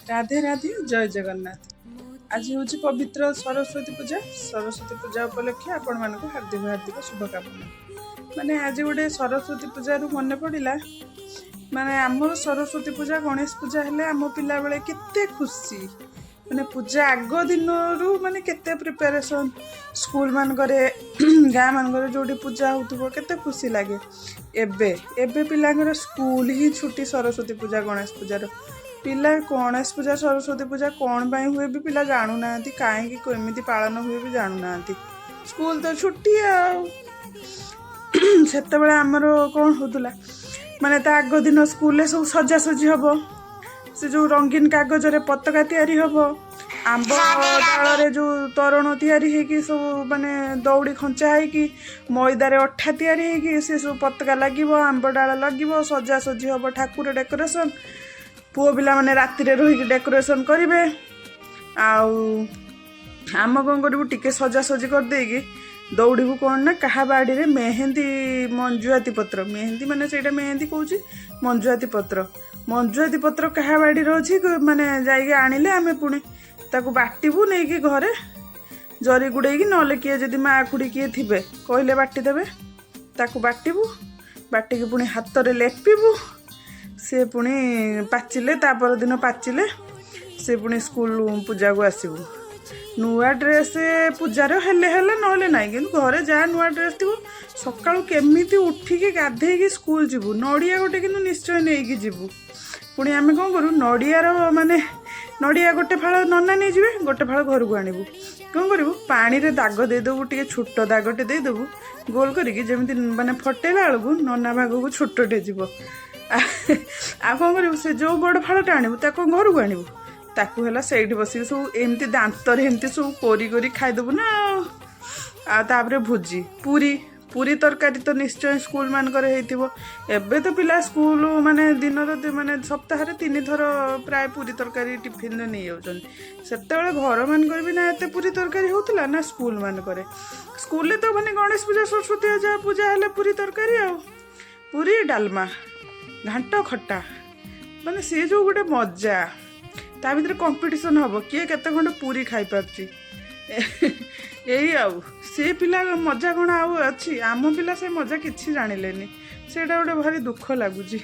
ରାଧେ ରାଧେ, ଜୟ ଜଗନ୍ନାଥ। ଆଜି ହେଉଛି ପବିତ୍ର ସରସ୍ୱତୀ ପୂଜା। ସରସ୍ୱତୀ ପୂଜା ଉପଲକ୍ଷେ ଆପଣମାନଙ୍କୁ ହାର୍ଦ୍ଦିକ ହାର୍ଦ୍ଦିକ ଶୁଭକାମନା। ମାନେ ଆଜି ଗୋଟେ ସରସ୍ୱତୀ ପୂଜାରୁ ମନେ ପଡ଼ିଲା, ମାନେ ଆମର ସରସ୍ୱତୀ ପୂଜା, ଗଣେଶ ପୂଜା ହେଲେ ଆମ ପିଲାବେଳେ କେତେ ଖୁସି। ମାନେ ପୂଜା ଆଗ ଦିନରୁ ମାନେ କେତେ ପ୍ରିପାରେସନ୍, ସ୍କୁଲ ମାନଙ୍କରେ, ଗାଁ ମାନଙ୍କରେ ଯେଉଁଠି ପୂଜା ହେଉଥିବ, କେତେ ଖୁସି ଲାଗେ। ଏବେ ଏବେ ପିଲାଙ୍କର ସ୍କୁଲ ହିଁ ଛୁଟି ସରସ୍ୱତୀ ପୂଜା, ଗଣେଶ ପୂଜାର। ପିଲା ଗଣେଶ ପୂଜା, ସରସ୍ୱତୀ ପୂଜା କ'ଣ ପାଇଁ ହୁଏ ବି ପିଲା ଜାଣୁନାହାନ୍ତି, କାହିଁକି କେମିତି ପାଳନ ହୁଏ ବି ଜାଣୁନାହାନ୍ତି। ସ୍କୁଲ ତ ଛୁଟି। ଆଉ ସେତେବେଳେ ଆମର କ'ଣ ହେଉଥିଲା? ମାନେ ତା ଆଗ ଦିନ ସ୍କୁଲରେ ସବୁ ସଜାସଜି ହବ, ସେ ଯେଉଁ ରଙ୍ଗୀନ କାଗଜରେ ପତାକା ତିଆରି ହବ, ଆମ୍ବ ଡାଳରେ ଯେଉଁ ତୋରଣ ତିଆରି ହେଇକି, ସବୁ ମାନେ ଦଉଡ଼ି ଖଞ୍ଚା ହେଇକି, ମଇଦାରେ ଅଠା ତିଆରି ହେଇକି ସେ ସବୁ ପତାକା ଲାଗିବ, ଆମ୍ବ ଡାଳ ଲାଗିବ, ସଜାସଜି ହବ, ଠାକୁର ଡେକୋରେସନ୍, ପୁଅ ପିଲାମାନେ ରାତିରେ ରହିକି ଡେକୋରେସନ୍ କରିବେ। ଆଉ ଆମ କ'ଣ କରିବୁ? ଟିକେ ସଜାସଜି କରିଦେଇକି ଦୌଡ଼ିବୁ କ'ଣ ନା କାହା ବାଡ଼ିରେ ମେହେନ୍ଦି, ମଞ୍ଜୁଆତି ପତ୍ର, ମେହେନ୍ଦି ମାନେ ସେଇଟା ମେହେନ୍ଦି କହୁଛି, ମଞ୍ଜୁଆତି ପତ୍ର। ମଞ୍ଜୁଆତି ପତ୍ର କାହା ବାଡ଼ିରେ ଅଛି, ମାନେ ଯାଇକି ଆଣିଲେ ଆମେ ପୁଣି ତାକୁ ବାଟିବୁ ନେଇକି ଘରେ ଜରି ଗୁଡ଼େଇକି, ନହେଲେ କିଏ ଯଦି ମା ଖୁଡ଼ି କିଏ ଥିବେ, କହିଲେ ବାଟିଦେବେ। ତାକୁ ବାଟିବୁ, ବାଟିକି ପୁଣି ହାତରେ ଲେପିବୁ। ସେ ପୁଣି ପାଚିଲେ, ତା ପରଦିନ ପାଚିଲେ ସେ ପୁଣି ସ୍କୁଲ ପୂଜାକୁ ଆସିବୁ। ନୂଆ ଡ୍ରେସ୍ ପୂଜାର ହେଲେ ହେଲେ, ନହେଲେ ନାହିଁ, କିନ୍ତୁ ଘରେ ଯାହା ନୂଆ ଡ୍ରେସ୍ ଥିବ, ସକାଳୁ କେମିତି ଉଠିକି ଗାଧେଇକି ସ୍କୁଲ ଯିବୁ। ନଡ଼ିଆ ଗୋଟେ କିନ୍ତୁ ନିଶ୍ଚୟ ନେଇକି ଯିବୁ। ପୁଣି ଆମେ କ'ଣ କରୁ? ନଡ଼ିଆର ମାନେ ନଡ଼ିଆ ଗୋଟେ ଫାଳ ନନା ନେଇଯିବେ, ଗୋଟେ ଫାଳ ଘରକୁ ଆଣିବୁ। କ'ଣ କରିବୁ? ପାଣିରେ ଦାଗ ଦେଇଦେବୁ, ଟିକେ ଛୋଟ ଦାଗଟେ ଦେଇଦେବୁ ଗୋଲ କରିକି, ଯେମିତି ମାନେ ଫଟେଇଲା ବେଳକୁ ନନା ଭାଗକୁ ଛୋଟଟେ ଯିବ। ଆଉ କ'ଣ କରିବୁ? ସେ ଯେଉଁ ବଡ଼ ଫାଳଟା ଆଣିବୁ, ତାକୁ ଘରକୁ ଆଣିବୁ, ତାକୁ ହେଲା ସେଇଠି ବସିକି ସବୁ ଏମିତି ଦାନ୍ତରେ ଏମିତି ସବୁ କୋରି କରି ଖାଇଦେବୁ ନା। ଆଉ ଆଉ ତାପରେ ଭୋଜି, ପୁରୀ ପୁରୀ ତରକାରୀ ତ ନିଶ୍ଚୟ ସ୍କୁଲ ମାନଙ୍କରେ ହେଇଥିବ। ଏବେ ତ ପିଲା ସ୍କୁଲ ମାନେ ଦିନର ମାନେ ସପ୍ତାହରେ ତିନିଥର ପ୍ରାୟ ପୁରୀ ତରକାରୀ ଟିଫିନରେ ନେଇଯାଉଛନ୍ତି। ସେତେବେଳେ ଘର ମାନଙ୍କରେ ବି ନା ଏତେ ପୁରୀ ତରକାରୀ ହେଉଥିଲା, ନା ସ୍କୁଲ ମାନଙ୍କରେ। ସ୍କୁଲରେ ତ ମାନେ ଗଣେଶ ପୂଜା, ସରସ୍ୱତୀ ପୂଜା, ପୂଜା ହେଲେ ପୁରୀ ତରକାରୀ ଆଉ ପୁରୀ, ଡାଲମା, ଘାଣ୍ଟ, ଖଟା, ମାନେ ସେ ଯେଉଁ ଗୋଟେ ମଜା। ତା ଭିତରେ କମ୍ପିଟିସନ୍ ହବ, କିଏ କେତେ ଖଣ୍ଡ ପୁରୀ ଖାଇପାରୁଛି। ଏଇ ଆଉ ସେ ପିଲା ମଜା କ'ଣ ଆଉ ଅଛି? ଆମ ପିଲା ସେ ମଜା କିଛି ଜାଣିଲେନି। ସେଇଟା ଗୋଟେ ଭାରି ଦୁଃଖ ଲାଗୁଛି।